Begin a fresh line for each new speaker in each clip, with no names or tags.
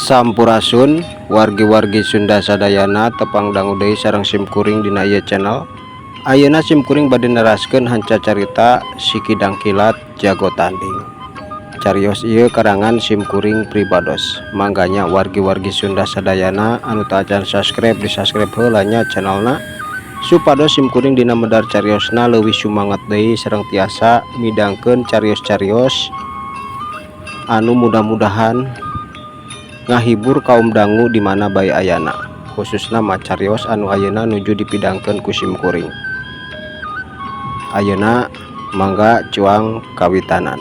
Sampurasun wargi-wargi Sunda sadayana, tepang dangu deui sareng simkuring dina ieu channel. Ayeuna simkuring bade neraskeun hanca carita Si Kidang Kilat Jago Tanding. Carios ieu karangan simkuring pribados. Mangga nya wargi-wargi Sunda sadayana anu tacan subscribe, di subscribe heula nya channelna, supados simkuring dina medar cariosna leuwih sumangat deui sareng tiasa midangkeun carios-carios anu mudah-mudahan ngahibur kaum dangu di mana bae ayana, khususna mah carios anu ayeuna nuju dipidangkeun ku simkuring. Ayeuna mangga cuang kawitanan.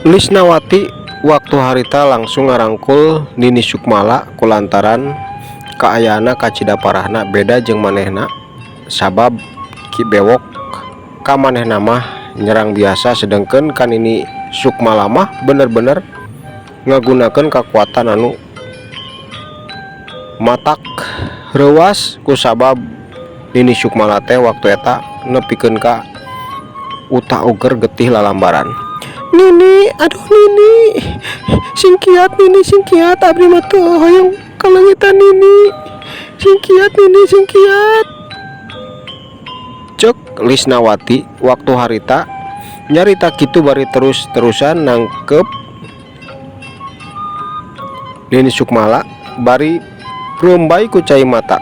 Lisnawati waktu harita langsung ngarangkul Nini Sukmala kulantaran kaayana kacida parahna beda jeung manehna, sabab Ki Bewok ka manehna mah nyerang biasa, sedangkan kan ini Sukmala mah bener-bener ngagunakeun kekuatan anu matak reuas, kusabab Nini Sukmala teh waktu eta nepikeun ka utah uger getih lalambaran. "Nini, aduh Nini, sing kiat Nini, sing kiat, abdi mah teu hoyong kaleungitan Nini, sing kiat Nini, sing kiat," cek Lisnawati waktu harita nyarita kitu bari terus-terusan nangkep Nini Sukmala bari rumbai ku cai mata.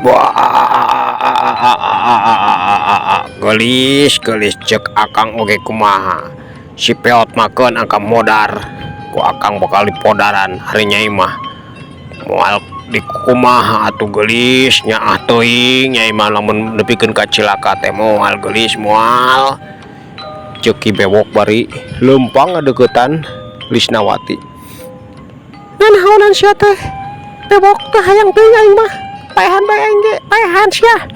"Wah, gelis gelis, cek akang oge kumaha si peot makeun angka modar ku akang, bakal dipodaran hari Nyai mah, moal dikumaha atuh gelis, nyaah teuing Nyai mah lamun nepikeun ka cilaka teh, moal gelis moal," ceuk Ki Bewok bari leumpang ngadeukeutan Lisnawati. "Nanaonan sia teh, Bewok? Teh hayang teuing aing mah, paehan bae aing ge, paehan sia.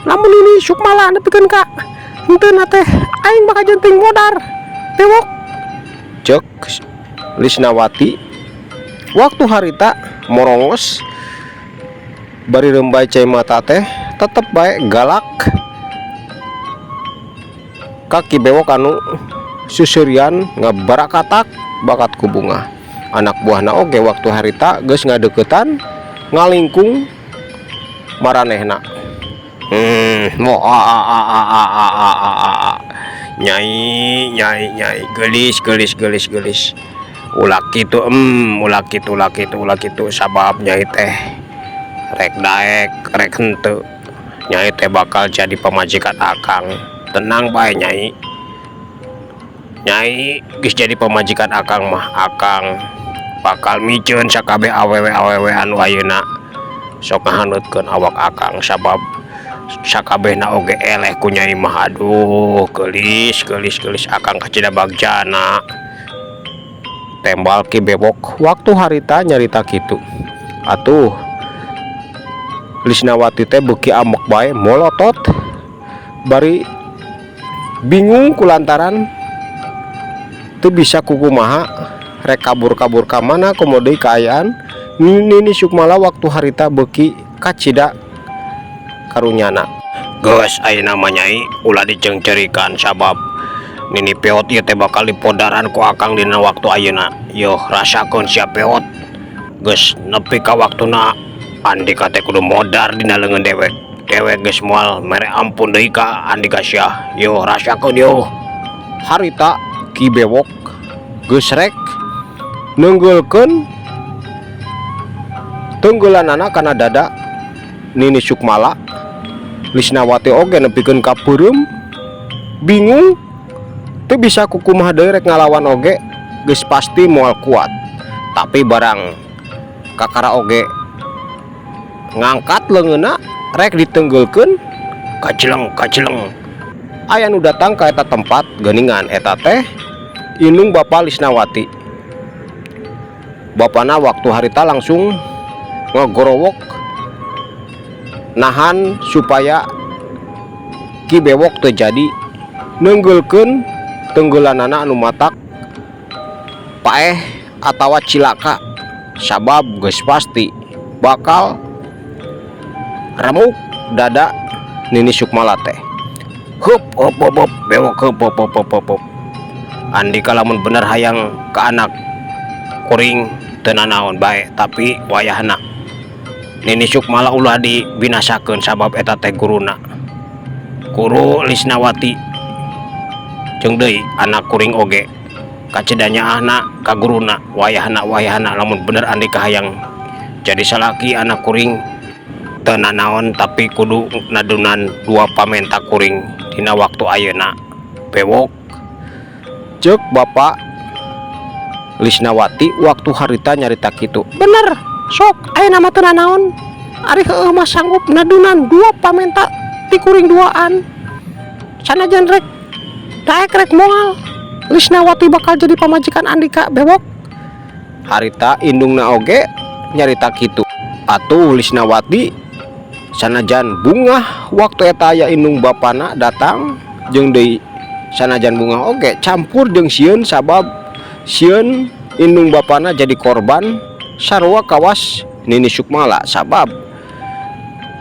Lamun ini Sukmala nepikeun ka henteu teh aing bakal jenting modar, Bewok," cek Lisnawati waktu harita morongos bari rembai cai mata teh tetep bae galak ka Ki Bewok anu susurian ngabarakatak bakat ku bunga. Anak buahna oge waktu harita geus ngadeukeutan ngalingkung maranehna. Mo a a a a a a a a a a. Nyai, Nyai, Nyai, gelis gelis gelis gelis, ulah kitu, ulah kitu, ulah kitu, ulah kitu, sabab Nyai teh rek daek rek henteu, Nyai teh bakal jadi pamajikan akang. Tenang bae, Nyai. Nyai geus jadi pamajikan akang mah, akang bakal miceun sakabeh awewe awewe anu ayeuna sok ngahaneutkeun awak akang, sabab sakabehna oge eleh ku Nyai mah. Aduh, gelis gelis gelis, akang kacida bagjana," tembal Ki Bewok waktu harita nyarita kitu. Atuh Lisnawati teh beuki ambek bae, molotot bari bingung kulantaran teu bisa kukumaha, rek kabur-kabur ka mana, komo deui kaayaan Nini Sukmala waktu harita beuki kacida karunyana. "Geus ayeuna mah, Nyai, ulah diceungceurikan, sabab Nini Peot ieu teh bakal dipodaran ku akang dina waktu ayeuna. Yoh, rasakeun sia peot, geus nepi ka waktuna andika teh kudu modar dina leungeun dewek. Dewek geus moal mere ampun deui ka andika sia. Yo, rasakeun yo." Harita Ki Bewok geus rek neunggeulkeun tenggelanana kana dada Nini Sukmala. Lisnawati oge nepikeun ka peureum, bingung, teu bisa kukumaha deui, rek ngalawan oge geus pasti moal kuat. Tapi barang kakara oge ngangkat leungeunna rek ditenggelkeun, kajeleng kajeleng, aya nu datang ka eta tempat geuningan. Eta teh indung bapa Lisnawati. Bapana waktu harita langsung ngegorowok nahan supaya Ki Bewok teu jadi neunggeulkeun tenggelanana anu matak paeh atawa cilaka, sabab geus pasti bakal remuk dada Nini Sukmala teh. Hup hup hup hup, bewok, hup hup hup hup hup, hup. Andika lamun bener hayang ka anak kuring, teu nanaon bae, tapi wayahna Nini Sukmala ulah dibinasakeun, sabab eta teh guruna, guru Lisnawati, jeung deui anak kuring oge kacida nyaahna ka guruna. Wayahna, wayahna lamun bener andika hayang jadi salaki anak kuring, teu nanaon, tapi kudu nadunan dua pamenta kuring dina waktu ayeuna, bewok, cek Bapak Lisnawati waktu harita nyarita kitu. Bener, sok ayeuna mah teu nanaon, ari heueuh mah sanggup nadunan dua pamenta ti kuring duaan, sanajan rek daek rek moal, Lisnawati bakal jadi pamajikan andika, bewok. Harita indungna oge nyarita kitu. Atuh Lisnawati sanajan bungah waktu eta aya indung bapana datang, jeung deui sanajan bungah oge campur jeung sieun, sabab sieun indung bapana jadi korban sarua kawas Nini Sukmala, sabab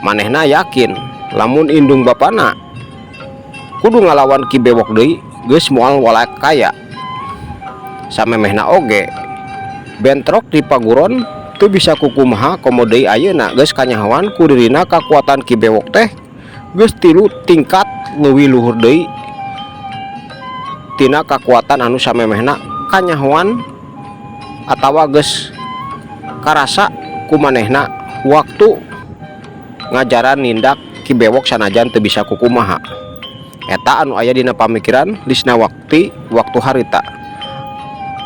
manehna yakin lamun indung bapana kudu ngalawan Ki Bewok deui, geus moal walak kaya. Samemehna oge bentrok di paguron teu bisa kukumaha, komo deui ayeuna geus kanyahoan ku dirina kakuatan Ki Bewok teh geus tilu tingkat leuwih luhur deui tina kakuatan anu samemehna kanyahoan atawa geus karasa ku manehna waktu ngajaran nindak Ki Bewok, sanajan teu bisa kukumaha. Eta anu aya dina pamikiran Lisnawati waktu harita.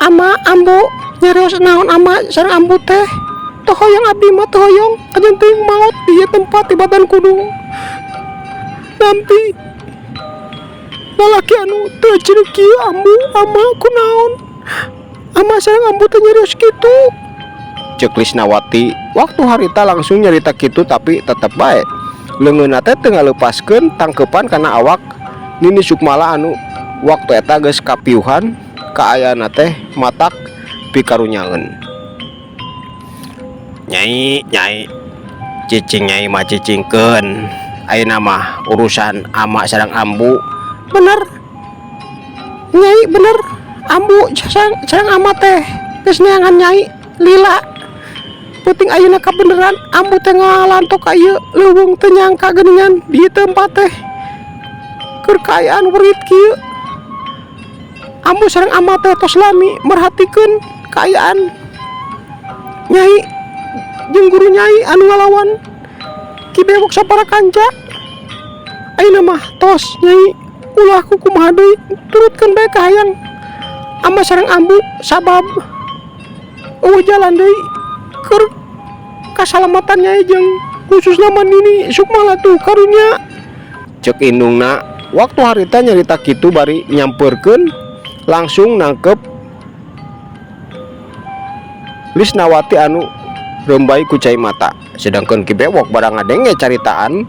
Ama, ambu nyarios naon, ama sareng ambu teh? Teu hoyong abdi mah, teu hoyong kajen teuing maot di ieu tempat tibatan kudu nampi lalaki anu teu cerik kieu. Ambu, ama, kunaon ama sareng ambu teh nyarios kitu? Cek Lisnawati waktu harita langsung nyarita kitu, tapi tetep bae leungeunna teh teu ngalepaskeun tangkepan kana awak Nini Sukmala anu waktu eta geus kapiuhan kaayana teh matak pikarunyaeun. Nyai, nyai, cicing nyai mah, cicingkeun. Ayeuna mah urusan ama sareng ambu. Bener, nyai, bener. Ambu sareng sareng ama teh geus neangan nyai lila. Penting ayeuna kabeneran ambu teh ngalantok ka ieu leuweung, teu nyangka geuningan di ieu tempat teh keur kaayaan werit kieu. Ambu sareng ama teh tos lami merhatikeun kaayaan nyai jeung guru nyai anu ngalawan Ki Bewok sapara kanca. Ayeuna mah tos, nyai, ulah kukumaha deui, turutkeun bae kahayang ama sareng ambu, sabab euweuh jalan deui keur kasalamatan nyai jeung khususna mah Nini Sukmala tuh karunya, cek indungna waktu harita nyarita kitu bari nyamperkeun langsung nangkep Lisnawati anu rembay ku cai mata. Sedangkan Ki Bewok barang ngadenge caritaan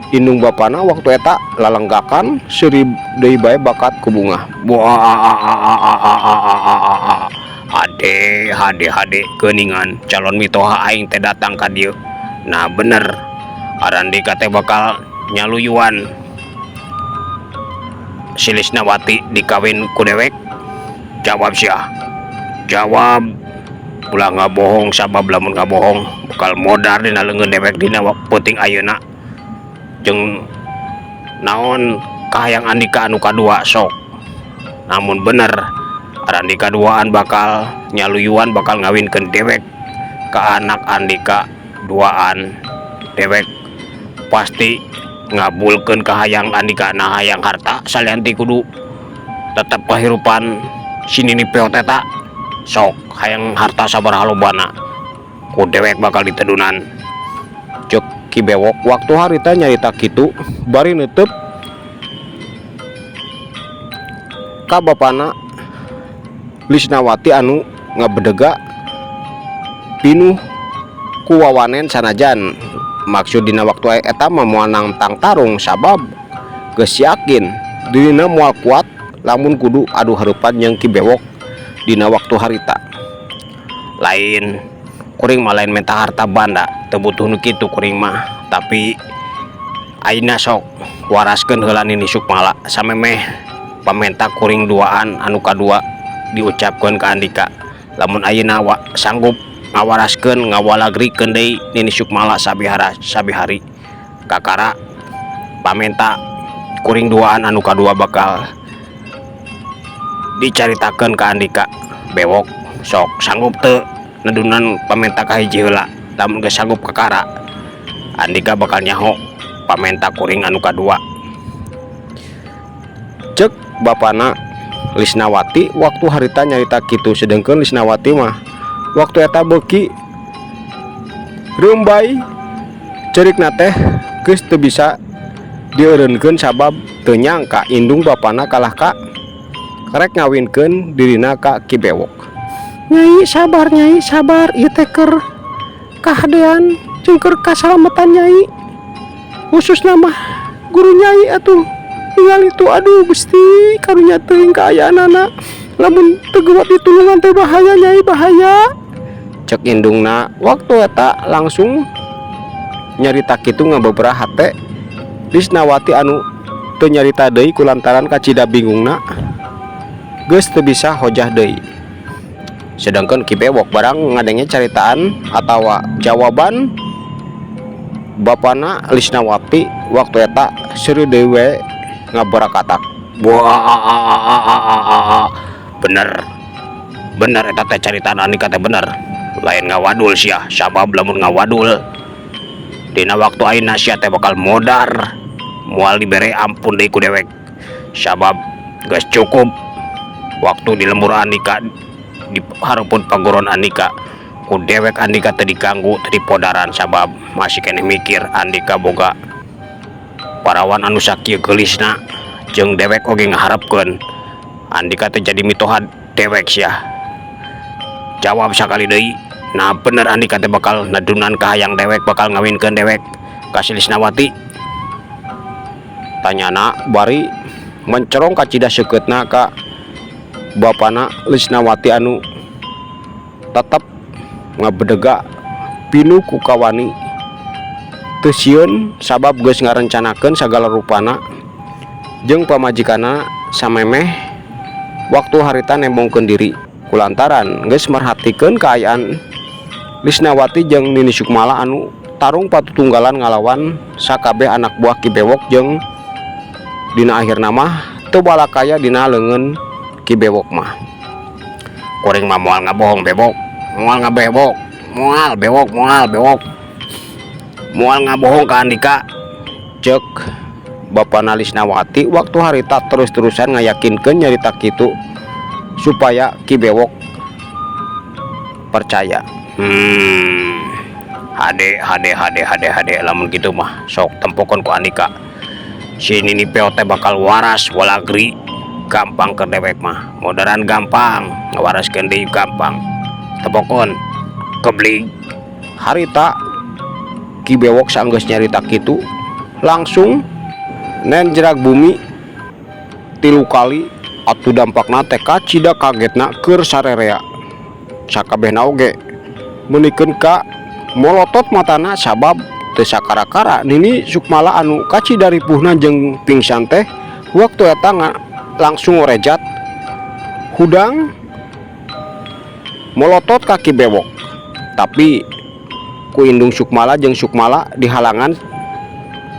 indung bapana waktu eta lalenggakan seuri deui bae bakat ku bungah. Wah, hade hade hade, geuningan calon mitoha aing teh datang ka dieu. Nah, bener Arandika teh bakal nyaluyuan si Lisnawati dikawin ku dewek. Jawab sia, jawab, ulah ngabohong, sabab lamun ngabohong bakal modar dina leungeun dewek dina peuting ayeuna. Jeung naon kahayang andika anu kadua? Sok namun bener Arandika duaan bakal nyaluyuan, bakal ngawinkeun dewek ka anak andika duaan, dewek pasti ngabulkeun kahayang andika. Nah, hayang harta salian ti kudu tetep kehirupan si Nini Peot eta, sok hayang harta sabaraha lobana ku dewek bakal ditedunan, cek Ki Bewok waktu harita nyarita kitu bari neuteub ka bapana Lisnawati anu ngabedega pinuh ku wawanen, sanajan maksud dina waktu eta mah moal nangtang tarung, sabab geus yakin dirina moal kuat lamun kudu adu hareupan jeung Ki Bewok dina waktu harita. Lain, kuring mah lain minta harta banda, teu butuh nu kitu kuring mah, tapi Ayeuna sok waraskeun heula Nini Sukmala samemeh pamenta kuring duaan anu kadua diucapkeun ka Andika. Lamun ayeuna wa sanggup ngawaraskeun, ngawalagrikeun deui Nini Sukmala sabihara sabihari, kakara pamenta kuring duaan anu kadua bakal dicaritakeun ka Andika. Bewok, sok sanggup teu nedunan pamenta kahiji heula? Lamun geus sanggup, kakara Andika bakal nyaho pamenta kuring anu kadua, cek bapana Lisnawati waktu harita nyarita kitu. Sedengkeun Lisnawati mah waktu eta beuki reumbay, cerikna teh geus teu bisa dieureunkeun sabab teu nyangka indung bapana kalah ka rek ngawinkeun dirina ka Ki Bewok. "Nyai, sabar, Nyai, sabar. Ieu teh keur kahadean jeung keur kasalamatan Nyai, khususna mah guru Nyai atuh. Ningali tuh, aduh Gusti, karunya teuing kaayaanana. Lamun teu geuwat ditulungan teh bahaya, Nyai, bahaya," cek indungna. Waktu eta langsung nyarita kitu ngabeberah hate Lisnawati anu teu nyarita deui kulantaran kacida bingungna, geus teu bisa hojah deui. Sedangkan Ki Bewok barang ngadenge caritaan atawa jawaban bapana Lisnawati, waktu eta seuri deui we ngabarakatak. "Wah, bener bener eta teh, caritaan Andika teh bener. Lain ngawadul sia, sabab lamun ngawadul dina waktu ayeuna sia teh bakal modar, moal dibere ampun deui ku dewek, sabab geus cukup waktu di lembur Andika, di hareupeun paguron Andika ku dewek Andika teu diganggu, teu dipodaran, sabab masih keneh mikir Andika boga parawan anu sakieu geulisna, jeung dewek oge ngaharepkeun Andika teh jadi mitoha dewek. Sia jawab sakali deui, nah bener Andika teh bakal nedunan kahayang dewek, bakal ngawinkeun dewek ka si Lisnawati?" tanyana bari mencerong kacida seukeutna ka bapana Lisnawati anu tetep ngabedega pinuh ku kawani, teu sieun sabab geus ngarencanakeun sagala rupana jeung pamajikanna samemeh waktu harita nembongkeun diri, kulantaran geus merhatikeun kaayaan Lisnawati jeung Nini Sukmala anu tarung patutunggalan ngalawan sakabeh anak buah Ki Bewok, jeung dina akhirna mah teu balakaya dina leungeun Ki Bewok mah. "Kuring mah moal ngabohong, Bewok, moal ngabewok, moal, Bewok, moal, Bewok, moal ngabohong ka Andika," cek bapana Lisnawati waktu harita terus-terusan ngayakinkeun nyarita kitu supaya Ki Bewok percaya. Hade hade hade hade hade. Lamun kitu mah sok tempokeun ku Andika si Nini Peot teh bakal waras walagri. Gampang ke dewek mah modaran, gampang ngawaraskeun deui, gampang. Tempokeun, keblig." Harita Ki Bewok sanggeus nyarita kitu langsung nenjrag bumi tilu kali atuh. Dampakna teh kacida kagetna keur sarerea, sakabehna oge meunikeun ka molotot matana, sabab teu sakara-kara Nini Sukmala anu kacida ripuhna jeung pingsan teh waktu eta langsung ngorejat hudang molotot ka Ki Bewok, tapi ku indung Sukmala jeung Sukmala dihalangan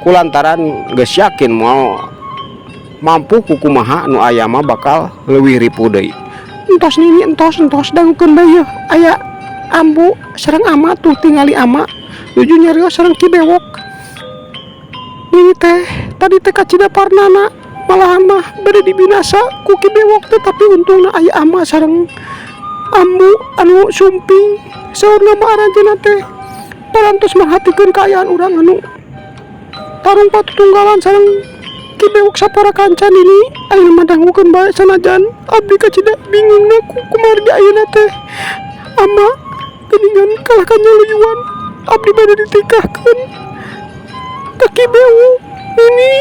kulantaran geus yakin moal mampu kukumaha nu aya mah bakal leuwih ripuh deui. "Entos, Nini, entos, entos, dangukeun bae yeuh. Aya ambu sareng ama tuh, tingali ama nuju nyarios sareng Ki Bewok. Nini teh tadi teh kacida parnana, malahan mah bade dibinasa ku Ki Bewok teh, tapi untungna aya ama sareng ambu anu sumping. Saurna mah aranjeunna teh parantos merhatikeun kaayaan urang anu tarung patutunggalan sareng Ki Bewok sapara kanca. Nini, ayeuna mah dangukeun bae, sanajan abdi kacida bingungna ku kumargi ayeuna teh ama geuningan kalah ka nyaluyuan, abdi bade ditikahkeun ka Ki Bewok, Nini,"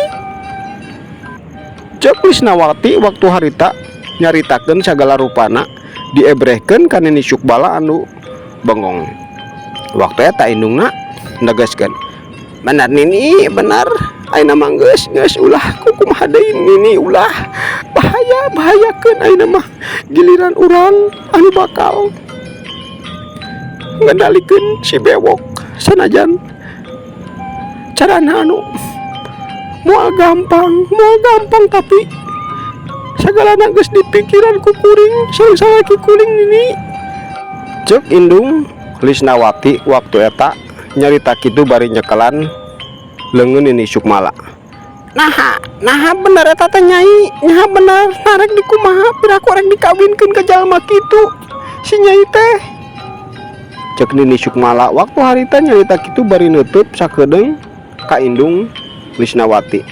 cek Lisnawati waktu harita nyaritakeun sagala rupana diebrehkeun ka Nini Sukmala anu bengong. Waktu eta indungna negaskeun, "Benar, Nini, benar. Ayeuna mah geus geus ulah kukumaha deui, Nini, ulah bahaya bahayakeun. Ayeuna mah giliran urang anu bakal ngendalikeun si Bewok, sanajan carana anu moal gampang, moal gampang, tapi sagalana geus dipikiran ku kuring sareng salaki kuring, Nini. Cek Indung Lisnawati waktu eta nyarita kitu bari nyekelan leungeun Nini Sukmala. Naha, naha bener eta teh, Nyai? Naha bener? Nah, rek dikumaha? Piraku rek dikawinkeun ka jalma kitu si Nyai teh? Cek Nini Sukmala waktu harita nyarita kitu bari neuteub sakedeung ka Indung Lisnawati.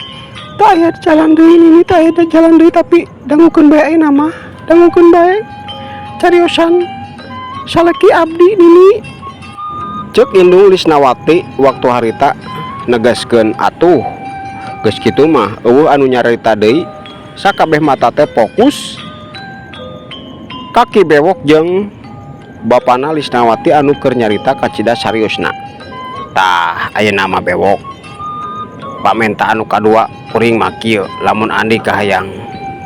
Teu aya jalan deui, Nini, teu aya jalan deui, tapi dangukeun bae ayeuna mah, dangukeun bae cariosan salaki abdi, Nini. Cek Indung Lisnawati waktu harita negaskeun. Atuh geus kitu mah euweuh anu nyarita deui, sakabeh mata teh fokus ka Ki Bewok jeung bapana Lisnawati anu keur nyarita kacida sariusna. Tah, ayeuna mah, Bewok, pamenta anu kadua kuring mah kieu: lamun Andika hayang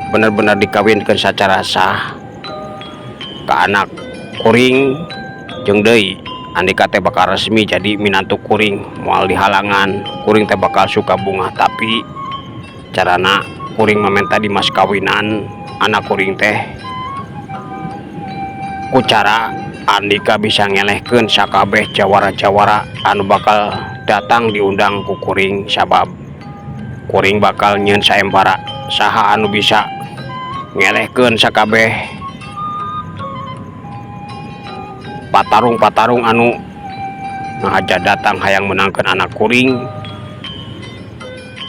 bener-bener dikawinkeun sacara sah ka anak kuring, jeung deui Andika teh bakal resmi jadi minantu kuring, moal dihalangan, kuring teh bakal suka bungah. Tapi carana kuring mamenta di mas kawinan anak kuring teh ku cara Andika bisa ngelehkeun sakabeh jawara-jawara anu bakal datang diundang ku kuring, sabab kuring bakal nyieun sayembara saha anu bisa ngelehkeun sakabeh patarung-patarung anu ngahaja datang hayang menangkeun anak kuring.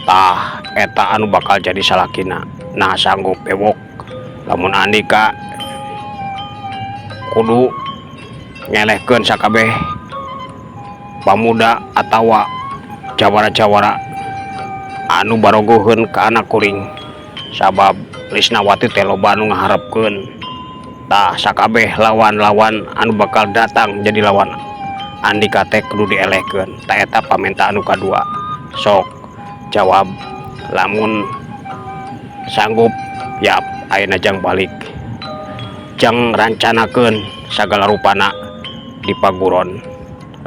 Tah, eta anu bakal jadi salakina. Nah, sanggup, Bewok, lamun Andika kudu ngelehkeun sakabeh pamuda atawa jawara-jawara anu barogoheun ka anak kuring, sabab Lisnawati teh loba anu ngaharepkeun. Tah, sakabeh lawan-lawan anu bakal datang jadi lawan Andika teh kudu dielehkeun. Tah, eta pamenta anu kadua. Sok jawab. Lamun sanggup, yap, ayeuna jang balik, jang rancanakeun sagala rupana di paguron,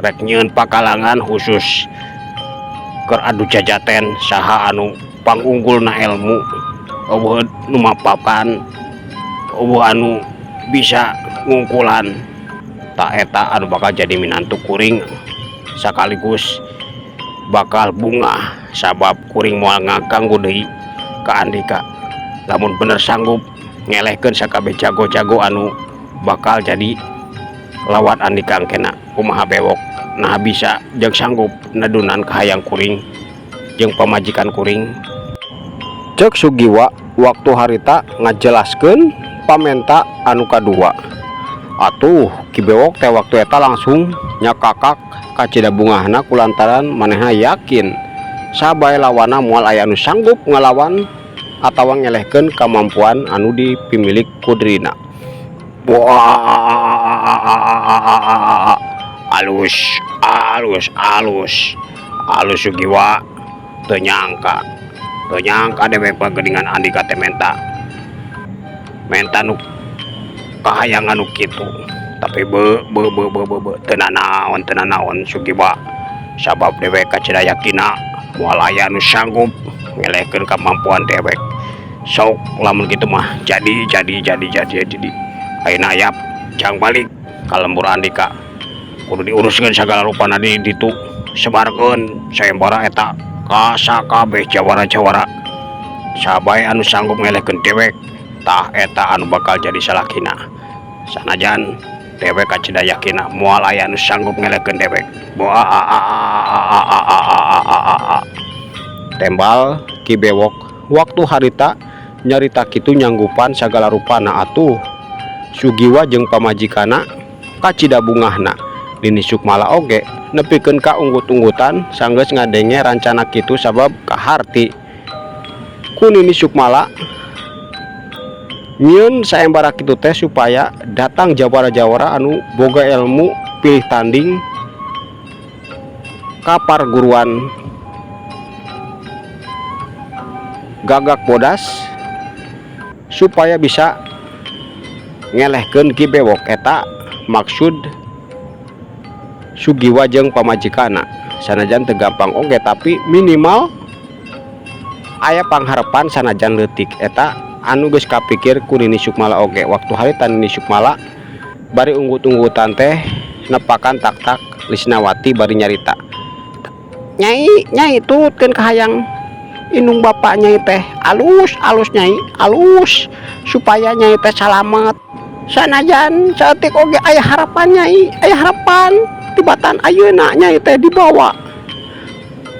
rek nyieun pakalangan khusus keur adu jajaten saha anu pangunggulna ilmu. Euweuh nu mapapan, euweuh anu bisa ngungkulan. Tah, eta anu bakal jadi minantu kuring, sakaligus bakal bungah sabab kuring moal ngaganggu deui ka Andika lamun bener sanggup ngelehkeun sakabeh jago-jago anu bakal jadi lawan Andika engkena. Kumaha, Bewok? Nah, bisa jeung sanggup nedunan kahayang kuring jeung pamajikan kuring? Cek Sugiwa waktu harita ngajelaskeun pamenta anu kadua. Atuh Ki Bewok teh waktu eta langsung nyakakak kacida bungahna kulantaran manehna yakin sabae lawana moal aya anu sanggup ngalawan atawa ngelehkeun kamampuan anu dipimilik ku dirina. Wah, alus, alus, alus, alus, Sugiwa. Teu nyangka, teu nyangka dewek geuningan Andika teh menta menta nu kahayangan nu kitu. Tapi be be be be be, be. Teu nanaon, teu nanaon, Sugiwa, sabab dewek kacida yakina moal aya nu sanggup ngelehkeun kamampuan dewek. Sok, lamun kitu mah jadi, jadi, jadi, jadi, jadi. Ayeuna yap, jang balik ka lembur Andika, kudu diuruskeun sagala rupana di ditu. Sebarkeun sayembara eta ka sakabeh jawara-jawara. Sabae anu sanggup ngelehkeun dewek, tah eta anu bakal jadi salakina, sanajan dewek kacida yakina moal aya anu sanggup ngelehkeun dewek. Boa, tembal Ki Bewok waktu harita nyarita kitu nyanggupan sagala rupana. Atuh Sugiwa jeung pamajikana kacida bungahna. Nini Sukmala oge nepikeun ka unggut-unggutan sanggeus ngadenge rancana kitu, sabab kaharti ku Nini Sukmala nyieun sayembara kitu teh supaya datang jawara-jawara anu boga ilmu pilih tanding ka parguruan. Gagak Bodas supaya bisa ngelehkeun Ki Bewok. Eta maksud Sugiwa jeung pamajikanna. Sanajan teu gampang oge, tapi minimal aya pangharepan sanajan leutik. Eta anu geus kapikir ku Nini Sukmala oge. Waktu harita Nini Sukmala bari unggut-unggutan teh nepakan taktak Lisnawati bari nyarita, "Nyai, Nyai, turutkeun kahayang indung bapak Nyai teh. Alus, alus, Nyai, alus, supaya Nyai teh salamet. Sanajan saeutik oge aya harapan, Nyai, aya harapan. Tibatan ayeuna Nyai teh dibawa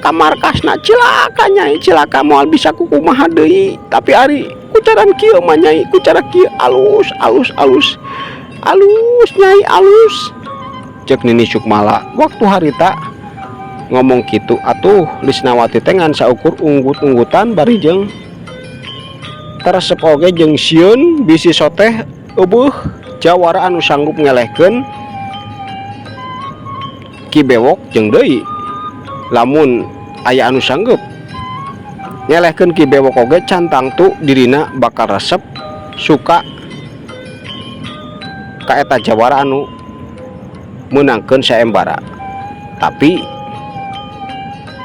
ka markasna, cilaka, Nyai, cilaka, moal bisa kukumaha deui. Tapi ari ku cara kieu mah, Nyai, ku cara kieu alus, alus, alus, alus, Nyai, alus," cek Nini Sukmala. Waktu harita ngomong kitu atuh Lisnawati teh ngan saukur unggut-unggutan bari jeung teresep oge jeung sieun bisi soteh euweuh jawara anu sanggup ngelehkeun Ki Bewok. Jeung deui lamun aya anu sanggup ngelehkeun Ki Bewok oge can tangtu dirina bakal resep suka ka eta jawara anu meunangkeun sayembara. Tapi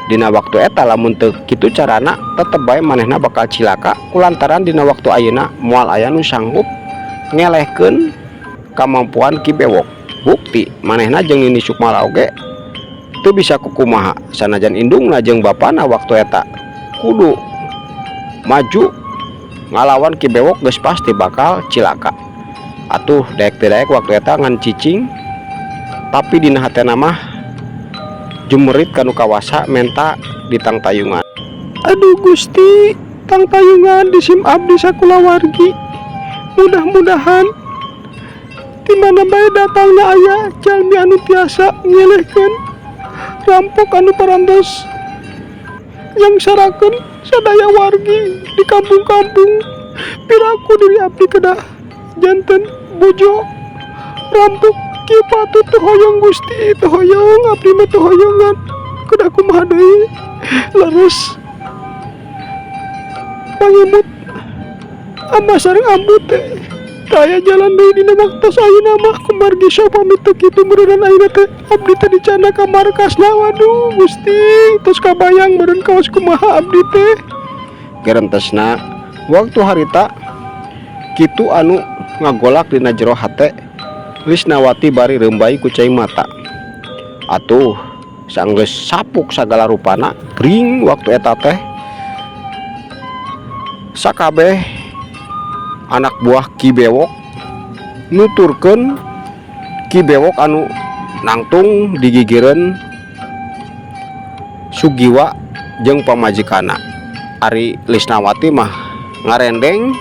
dina waktu eta lamun teu kitu carana, tetep bae manehna bakal cilaka, kulantaran dina waktu ayeuna moal aya nu sanggup ngelehkeun kamampuan Ki Bewok. Bukti manehna jeung Nini Sukmala oge teu bisa kukumaha, sanajan indungna jeung bapana waktu eta kudu maju ngalawan Ki Bewok, geus pasti bakal cilaka. Atuh daek teu daek waktu eta ngan cicing, tapi dina hatena mah jumerit kanu kawasa menta ditangtayungan. "Aduh Gusti, tangtayungan di sim abdi sakulawargi. Mudah-mudahan di mana bae datangna aya jalmi anu tiasa ngelehkeun rampok anu parantos nyangsarakeun sadaya wargi di kampung-kampung. Piraku diri abdi kedah janten bojo rampok kieu patut? Teu hoyong, Gusti, teu hoyong, abdi mah teu hoyongan. Kedah kumaha deui? Leres pangemut ama sareng ambu teh teu aya jalan deui dina waktos ayeuna mah, kumargi sok pamit teu kitu meureunnan ayeuna teh abdi teh dicandak ka markasna. Waduh Gusti, tos kabayang meureun kawas kumaha abdi teh." Gerentesna waktu harita kitu anu ngagolak dina jero hate Lisnawati bari reumbai ku cai mata. Atuh sanggeus sapuk sagala rupana bring waktu eta teh sakabeh anak buah Ki Bewok nuturkeun Ki Bewok anu nangtung digigireun Sugiwa jeung pamajikanna. Ari Lisnawati mah ngarendeng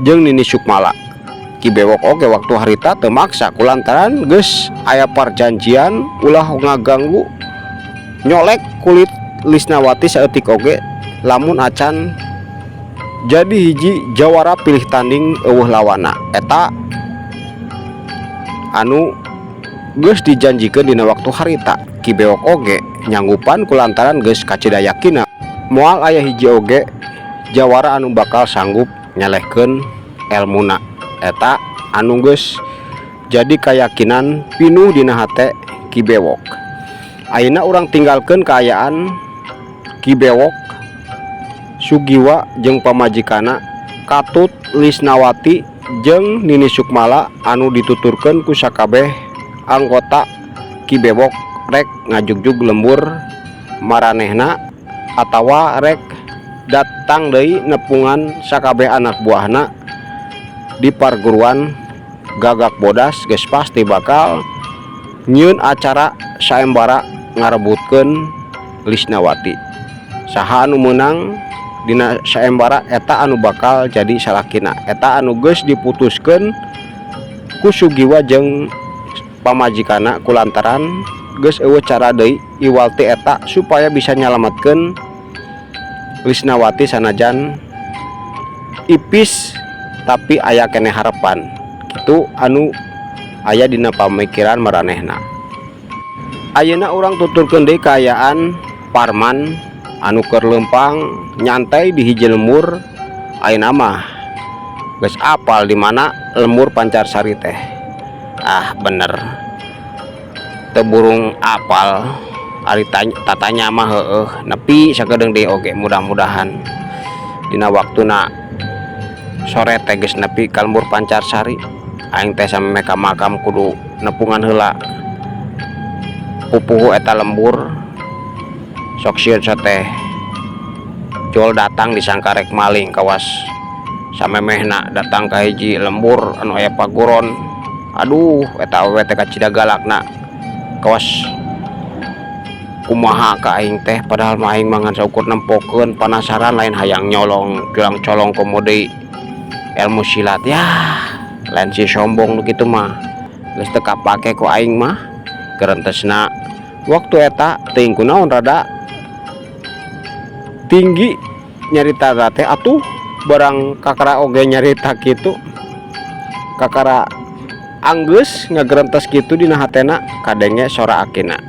jeung Nini Sukmala. Ki Bewok oge waktu harita teu maksa, kulantaran geus aya parjanjian ulah ngaganggu nyolek kulit Lisnawati saeutik oge lamun acan jadi hiji jawara pilih tanding euweuh lawana. Eta anu geus dijanjikeun dina waktu harita. Ki Bewok oge nyanggupan kulantaran geus kacida yakina moal aya hiji oge jawara anu bakal sanggup nyelehkeun elmuna. Eta anu geus jadi kayakinan pinuh dina hate Ki Bewok. Ayeuna urang tinggalkeun kaayaan Ki Bewok, Sugiwa jeung pamajikanna katut Lisnawati jeung Nini Sukmala anu dituturkeun ku sakabeh anggota Ki Bewok rek ngajugjug lembur maranehna atawa rek datang deui nepungan sakabeh anak buahna di parguruan Gagak Bodas, geus pasti bakal nyieun acara sayembara ngarebutkeun Lisnawati. Saha anu meunang dina sayembara eta anu bakal jadi salakina. Eta anu geus diputuskeun ku Sugiwa jeung pamajikanna, kulantaran geus euweuh cara deui iwal ti eta supaya bisa nyalametkeun Lisnawati. Sanajan ipis, tapi aya keneh harapan kitu anu aya dina pamikiran maranehna. Ayeuna urang tuturkeun deui kaayaan Parman. Anu keur leumpang nyantai di hiji lembur ayeuna mah geus apal di mana lembur Pancarsari teh. Ah, bener teu burung apal ari tatanya mah heueuh nepi sakedeung deui oge. Mudah-mudahan dina waktuna sore teh geus nepi ka lembur Pancarsari. Aing teh samemeh ka makam kudu nepungan heula pupuhu eta lembur, sok sieun teh jol datang disangka rek maling. Kawas samemehna datang ka hiji lembur anu aya paguron, aduh, eta awewe teh kacida galakna, kawas kumaha ka aing teh. Padahal mah aing mah ngan saukur nempokeun panasaran, lain hayang nyolong culang colong, komo deui ilmu silat ya. Lain si sombong nu kitu mah geus teu kapake ku aing mah. Gerentesna waktu eta teuing kunaon rada tinggi nyarita teh atuh, barang kakara oge nyarita kitu, kakara anggeus ngagerentes kitu dina hatena, kadenge sora akina,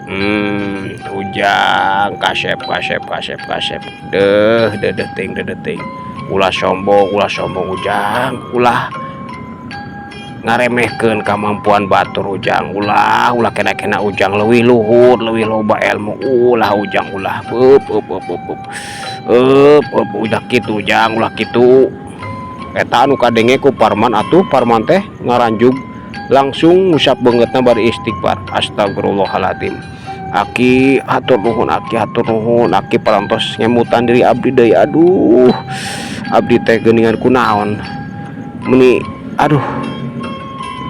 "Ujang kasep, kasep, kasep, kasep, deh deh deh ting deh deh ting, ulah sombong, ulah sombong, Ujang, ulah ngaremehkeun kamampuan batur, Ujang, ulah, ulah kena-kena Ujang leuwih luhur, leuwih loba ilmu, ulah, Ujang, ulah, beup eup eup eup eup eup eup, ulah kitu, Ujang, ulah kitu." Eta anu kadenge ku Parman. Atuh Parman teh ngaranjug langsung ngusap beungeutna bari istighfar, "Astagfirullahaladzim, Aki, hatur nuhun, Aki, hatur nuhun, Aki, parantos ngemutan diri abdi deui. Aduh, abdi teh geuningan kunaon meuni, aduh,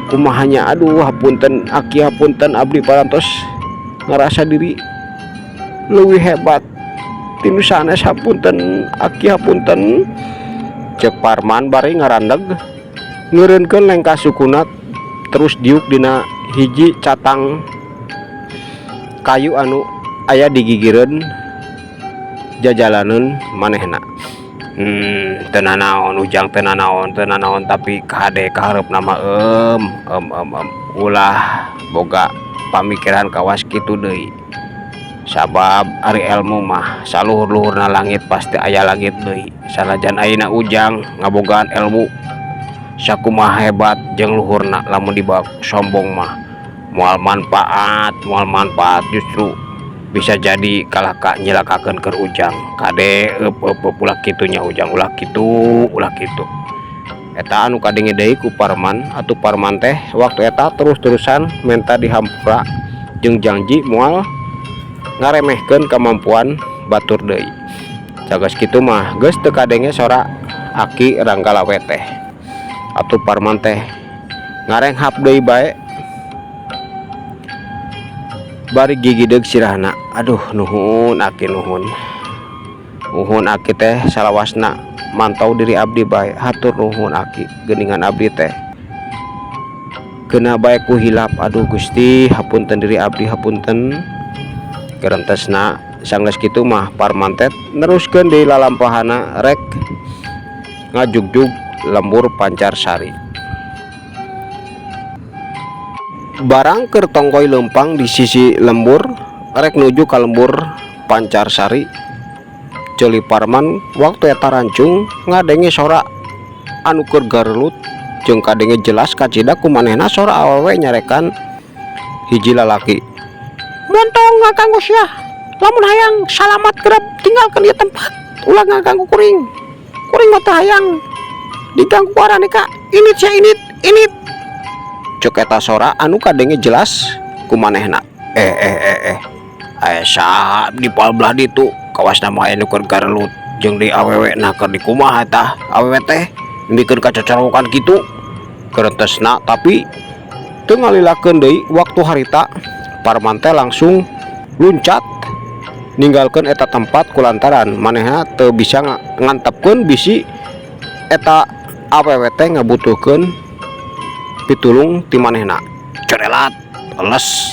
kumahanya, aduh, hapunten, Aki, hapunten, abdi parantos ngerasa diri leuwih hebat ti nu sanes. Hapunten, Aki, hapunten," cek Parman bari ngarandeg ngeureunkeun lengkah sukuna terus diuk dina hiji catang kayu anu aya di gigireun jajalaneun manehna. Teu nanaon, Ujang, teu nanaon, teu nanaon, tapi kade kahareupna mah em em em em ulah boga pamikiran kawas kitu deui, sabab ari elmu mah saluhur-luhurna langit pasti aya langit deui. Sanajan ayeuna Ujang ngabogaan elmu sakumaha hebat jeung luhurna, lamun dibawa sombong mah moal manfaat, moal manfaat, justru bisa jadi kalah ka nyilakakeun keur Ujang. Kade eup eup eup, ulah kitu nya, Ujang, ulah kitu, ulah kitu." Eta anu kadenge deui ku Parman. Atuh Parman teh waktu eta terus-terusan menta dihampura jeung janji moal ngaremehkeun kamampuan batur deui. Cagas kitu mah geus teu kadenge sora Aki Ranggalawe teh. Atuh Parman teh ngarenghap deui bae bari gigideug sirahna, "Aduh, nuhun, Aki, nuhun, nuhun, Aki teh salawasna mantau diri abdi bae. Hatur nuhun, Aki, geuningan abdi teh kena bae ku hilap. Aduh Gusti, hapunten diri abdi, hapunten." Gerentesna sanggeus kitu mah Parman teh neruskeun deui lalampahana rek ngajugjug lembur Pancarsari. Barang keur tongkoy leumpang di sisi lembur rek nuju ka lembur Pancarsari, ceuli Parman waktu eta rancung ngadenge sora anu keur garelut jeung kadenge jelas kacida ku manehna sora awewe nyarekan hiji lalaki, "Montong ngaganggu sia, lamun hayang salamat kerep tinggalkeun ieu tempat, ulah ngaganggu kuring, kuring mah teu hayang diganggu ku araneka, init sia, init, init," cek eta sora anu kadenge jelas ku manehna. Eh eh eh eh, aya saha di palbelah ditu? Kawasna mah aya nu keur garelut jeung di awewe. Nah, keur dikumaha tah awewe teh mikeun kacocorowokan kitu? Gerentesna tapi teu ngalilakeun deui waktu harita, Parman teh langsung luncat ninggalkeun eta tempat kulantaran manehna teu bisa ngantepkeun bisi eta awewe teh ngabutuhkeun pitulung ti manehna. Corelat les.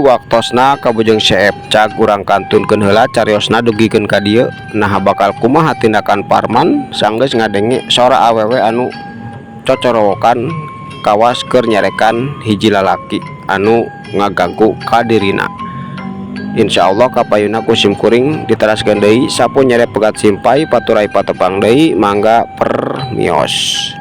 Waktosna kabujeng seep, cag urang kantunkeun heula cariosna dugikeun ka dieu. Naha bakal kumaha tindakan Parman sanggeus ngadenge sora awewe anu cocorowokan kawas keur nyarekan hiji lalaki anu ngaganggu ka dirina? Insya Allah kapayuna ku sim kuring diteraskeun deui. Sapu nyere pegat simpay paturay patepang deui. Mangga, permios.